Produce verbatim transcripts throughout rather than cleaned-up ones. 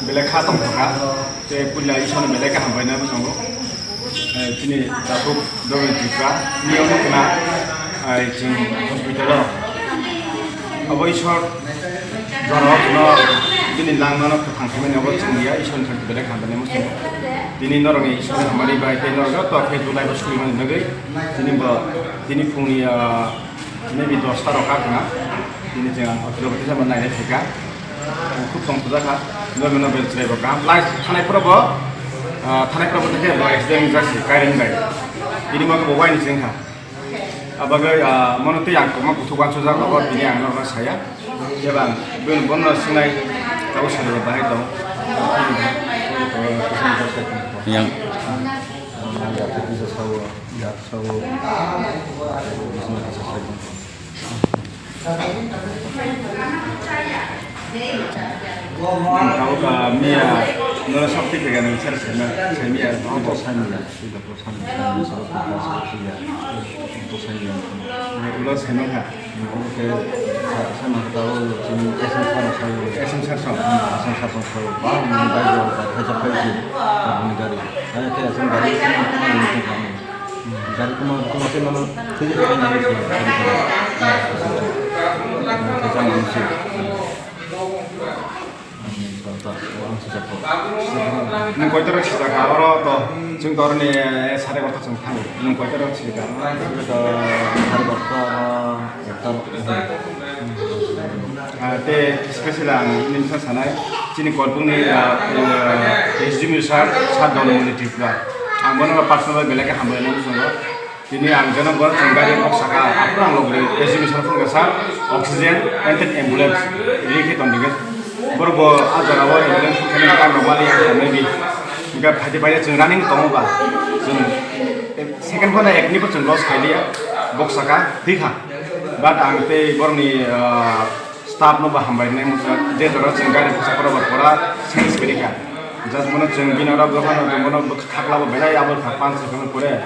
Belai kha tongthokha, tei puila Isorno belai kha hambai nai bwskango. Eh, chini tabuk Domin Tripura ni omo khna, eh, chwng hospital o. Abo Isor jora o khno bini langmano kwthang khaimani abo chwng ya, Isorni thani belai kha hambai nai bwskango. Tini norokni Isorni hamari bai tei norok joto khe dulai bo suri mani bagwi tini bo, tini phungni, ah, maybe dosta rok kha khna. Tini chwng ang hospital o tisa nainai phaikha. Ang khub tongthokjak kha. Norokno bel chwrai bo kaham. Lai thanai phuru bo, ah, thanai phuru bo tei bo accident wngjaksi, kairing bai. Tini bo bo waini se wngkha. Abagwi, ah, mono tei ang kwma kuthuk wansukjak, abo tini ang norokno saya. Khe bang, bini bono sinai, tabuk sari bo bahai tong. Yang. Tabuk, ah, miya, noro sab twi phaikha nang sir saima, saimiya. Ang to saimiya, twi doktor saimiya, saimiya, saimiya, saimiya. Ulo saimang kha. Ang to sa-, saimang kha, o chini S M sir sawi. S M sir sawi. Hmm, S M sir sawi. Ba, ni bai bo, ba, thaisa phai si, ba, ni gari. Ai, khe S M gari, gari kuma, kuma khe mano, twi phaikha nang sir. Thaisa mano sir. Nwng koitor sijak kha oro to, chwng to oroni sare gorta chwng thango. Nwng koitor sijak kha? Sare gorta, ekta. Ah, tei special ang nini bwsa sanai, chini Korbukni, ah, ah, S D M sir, sir Donmoni Tripura. Ang bono personal belai khe hambai nai bwskango. Tini ang jeno borok chwng gari kok saka, aphuru ang logri S D M sir phone kha, "Sir, oxygen and then ambulance ri khe tong dingkhe." Borok bo a jora o ambulance phone khe nang tang rok mali ang tong nai di. Hingkhe phaidi phaidi chwng running tongo ba, chwng second phone ekni bo chwng loss khai liya, bok saka thwi kha. But ang tei borokni, ah, staff no bo hambai nai mungsa, je jora chwng gari kok saka rok bo pora sense kwrwi kha. Just bono chwng bini oro bwkhano bono khakla bo belai abo kha panch second pore.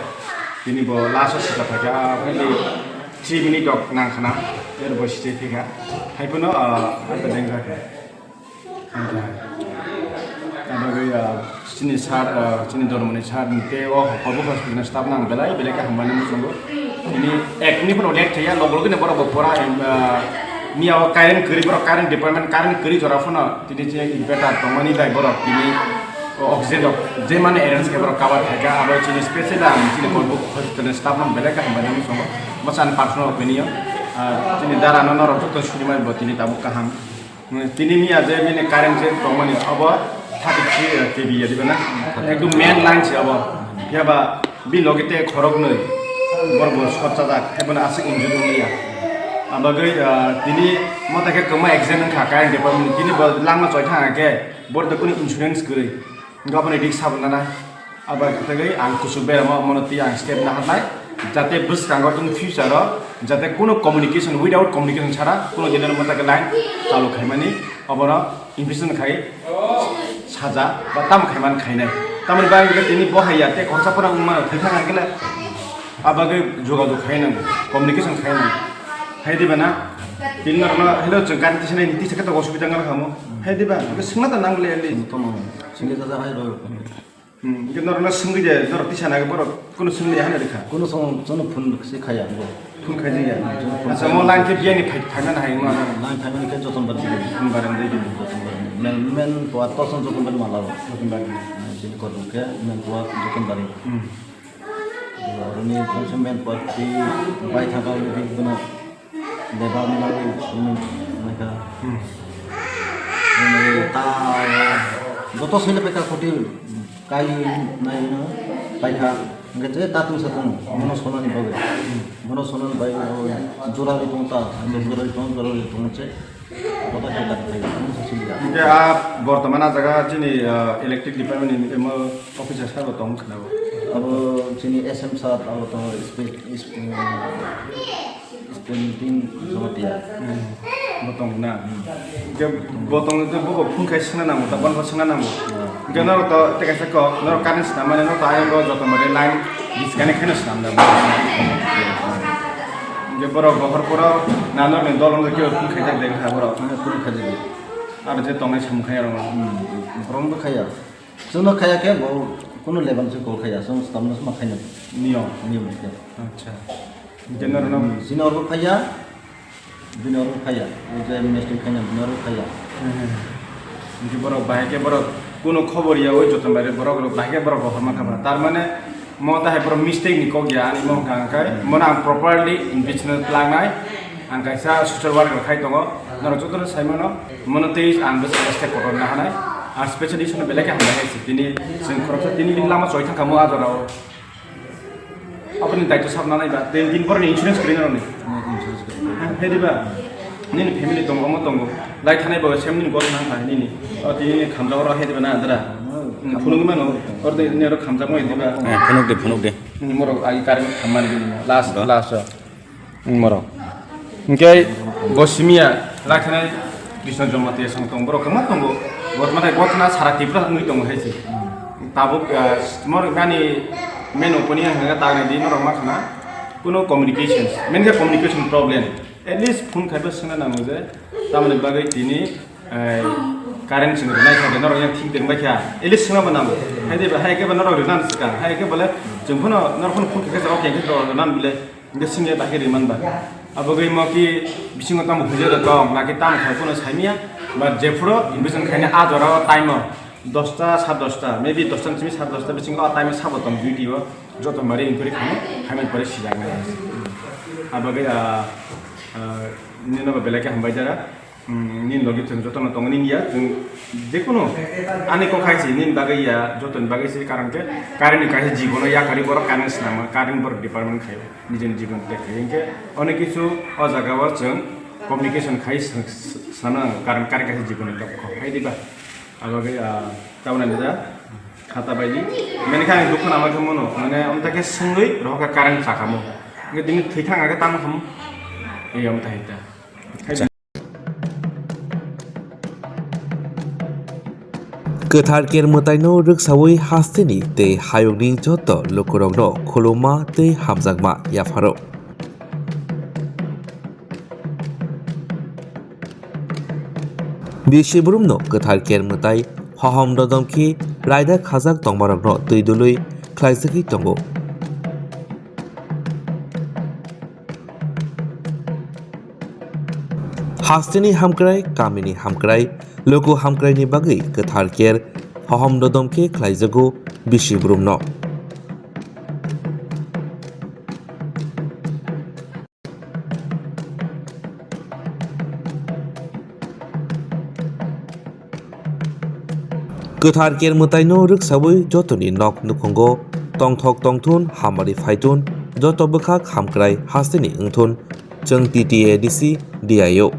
Tini bo last o sika phaikha, ah, only three minute rok nang khna, er bo sijai phaikha. Hai phano, ah, ata deng kha. Abo bai, ah, chini sir, ah, chini Dormoni sir ni tei o hobo hospital ni staff nang belai belai khe hambai nai muchungo. Tini ek minute phano late thaiya, logo logo ni borok bo pora, em, ah, miya o current kwrwi borok, current department current kwrwi jora phano tini je inverter tongmani bai borok tini o oxygen rok je mani arrange khe borok cover khaikha, abo chini special ang chini Korbuk hospital ni staff no belai khe hambai nai muchungo. Bwsani personal opinion, ah, chini dara no norok joto suri mani bo tini tabuk kaham. Tini miya je bini current je tongmani abo thirty three K V ya diba na? Ekdom main line se abo. Phiya ba bini loge tei khorok nwi borok bo short chajak, hai bono aswk injured wngya. Abagwi, ah, tini mota khe kwma accident wngkha current department ni. Tini bo langma choi thang khe borok kunu insurance kwrwi. Hingke aboni risk sabo nanai. Abo khe tei ang kuchuk beramo mono twi ang step naharnai, jate bwskango in future o jate kuno communication, without communication sara kuno dinero mota khe line chalu khaimani, obono investigation khai saja ba tamo khaiman khainai. Tamoni bagwi khe tini bo hai ya tei khoroksa phano wngmano thwi thang khe le, abo khe jogajog khai nango, communication khai nango. Hai diba na? Tini norokno hello chwng gari tisanai, tisa khe tok osubida wngkha mo? Hai diba? Hingke swngna ta nang le at least. Singke ta hai rw. Hmm, hingke norokno swngwi de, norok tisa nai borok kuno swngwi de hano rikha. Kuno song, sono phone se khaya bo. Phone khai jaya. Acha mo line khe biyani phai, phai mana hai ma. Line phai mani khe joton bar. Phone bar de. Joton bar. Men, men to ato son joton bar mala. Joton bar. Jini kor khe men to joton bar. Hmm. Roni phone se men to ti bai thaka uli di bono. Deba mwnai sumui mwnai kha. Hmm. Mwnai ta joto sile peka koti kai nai no pai kha. Hingke je ta tungsa tong mono sonani bagwi. Mono sonani bagwi jora ri tong ta, jora ri tong, jora ri tong che. Kota khe ta kai mono sili ya. Hingke a bortoman a jaga chini, ah, electric department ni emo officer sabo tong khna bo. Abo chini S M sir abo to spe-, spe-, Spontin Jamatia. Hmm. Botong na. Hmm. Ke botong itu buko phone khai sengna nango, ta ban sengna nango. Hmm. Ke norok to teka seko, norok current sengna mane norok to ayang go joto mare line disconnect kheno sengna nango. Ke borok bohor poro na norok ni dolong ke phone khai jak dek ha borok. Phone khai jak. Aro je tongnai samung khaya rok. Borok bo khaya. Chwngno khaya khe bo kuno level se call khaya. Chwng stamno ma khaina. Niyom. Niyom khe. Acha. Hingke norok no. Senior bo khaya. Bini oro phaiya, o je mistake khaina bini oro phaiya. Hingke borok bahai khe borok kuno khobor ya, oi joto bai borok rok bahai khe borok rohorma kha ba. Tar mane mo tahai borok mistake ni kok ya, ani mo hwnkha hwnkhe mono ang properly investment plangnai. Ang kaisa social worker khai tongo, norok jotono sai mano, mono tei ang bwsa step kotor na hanai. Ang specially sono belai khe hambai hai se, tini chwng khoroksa tini bini lama choi thang kha mo a jora o. Aboni daitw sab nanai ba, din, din boroni insurance kwrwi nani. Hmm, insurance kwrwi. Ha, he diba? Nini family tongo, omo tongo. Lai thanai bo sem nini gor nang thai nini. O tini khamjak oro he diba na andra. Hmm, phunuk mano. Or de nero khamjak mo diba. Eh, phunuk de, phunuk de. Hmm, moro ai kar khamani nini. Last, last. Hmm, moro. Hingke bo simiya lai thanai Krishna Jamatia song tong borok kwma tongo. Botmate gotna sara Tripura wngwi tongo hai se. Tabuk, ah, mor gani main opinion hwnga tagni di norok ma khna kuno communication. Main khe communication problem. At least phone khai bo swngna nango je tamoni bagwi tini, eh, current chwng rwnai kha de norok yang thik deng bai kha. At least swngna bo nango. Hai de ba hai khe ba norok rwna swkang. Hai khe bole chwng phano norok phano phone khai khe jawab khe rwna bole. Hingke singye bahai rimani ba. Abo gwi mo ki bisingo tamo hujai da tong, naki tamo khai phano saimya, ba jephuru investment khaina a jora o time o dosta, sat dosta, maybe dosta ni simi sat dosta bisingo o time o sabo tong duty o, joto mari inquiry khamu, khaimani pore sijaknai. Abo gwi, ah, ah, nini no belai khe hambai jara. Hmm, nini logi chwng jotono tongo nini ya, chwng jekunu ani kok hai se nini bagwi ya, jotoni bagwi se, karon khe current ni kaisa jibono yakarwi borok current swnamo, current borok department khaio, nijeni jibon tei khaio. Hinkhe onek kisu o jaga o chwng communication khai sw-, sw-, swnamna nango, karon current kaisa jiboni kok hai diba? Abo bagwi, ah, tabukni da khata baidi, mane khe ang dukhu nama khe mano, mane amtha khe swngwi rohor kha current chakamo, hinkhe tini thwi thang khe tamo khamu, ei amtha hai ta. Kwthar Ker mwtaino rwksawi hasteni tei hayungni joto lukurokno khulumma tei hamjakma yapharo. Bisi burumno Kwthar Ker mwtai hohom dodom khe raida khajak tongmarokno twi dului khlaijagwi tongo. Hasteni hamkrai, kamini hamkrai, luku hamkraini bagwi Kwthar Ker hohom dodom khe khlaijago bisi burumno. Kwthar Ker mwtaino rwksawi jotoni nok nukhungo tongthok tongthun, hamari phaithun, joto bwkhak hamkrai hasteni wngthun, chwng T T A D C D I O.